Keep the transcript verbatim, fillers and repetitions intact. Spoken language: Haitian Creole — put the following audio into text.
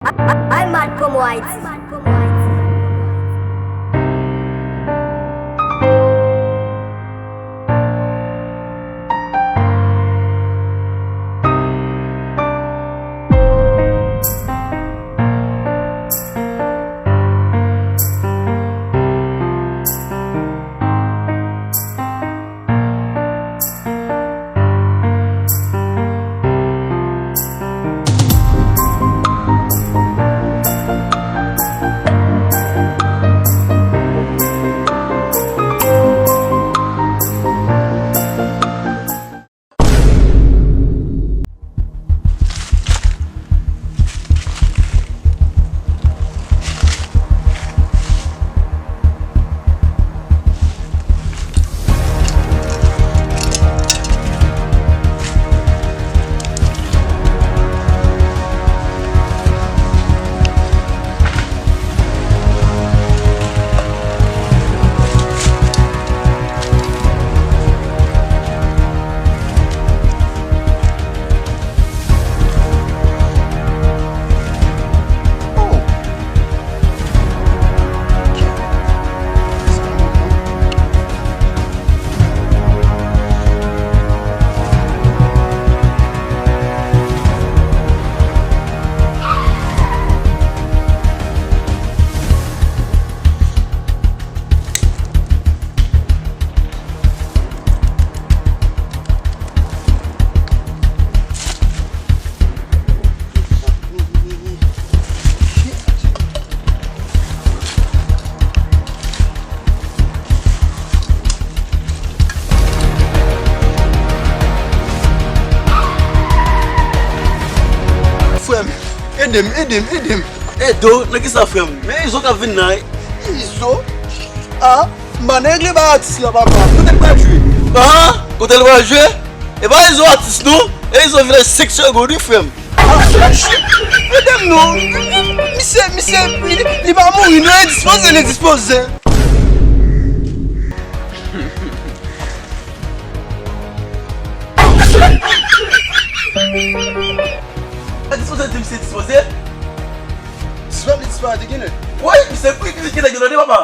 Ay, Mad Promo Haiti. Frè m, ede m, ede m, ede m. Ede w? Nan kisa, frè m? Men Izo k ap vin la wi. Izo? A, m pa nan regle bay atis la, papa. Kote l pral jwe? A, kote l pral jwe? E pa Izo atis non. E Izo vilaj senk segonn wi, frè m. A, ede m non. Misye, misye, li, li pa mouri non, endispoze, l endispoze. Endispoze, di misye dispoze. Disparèt, li disparèt, li genlè. Woy, misye kwit, li genlè genlè, papa.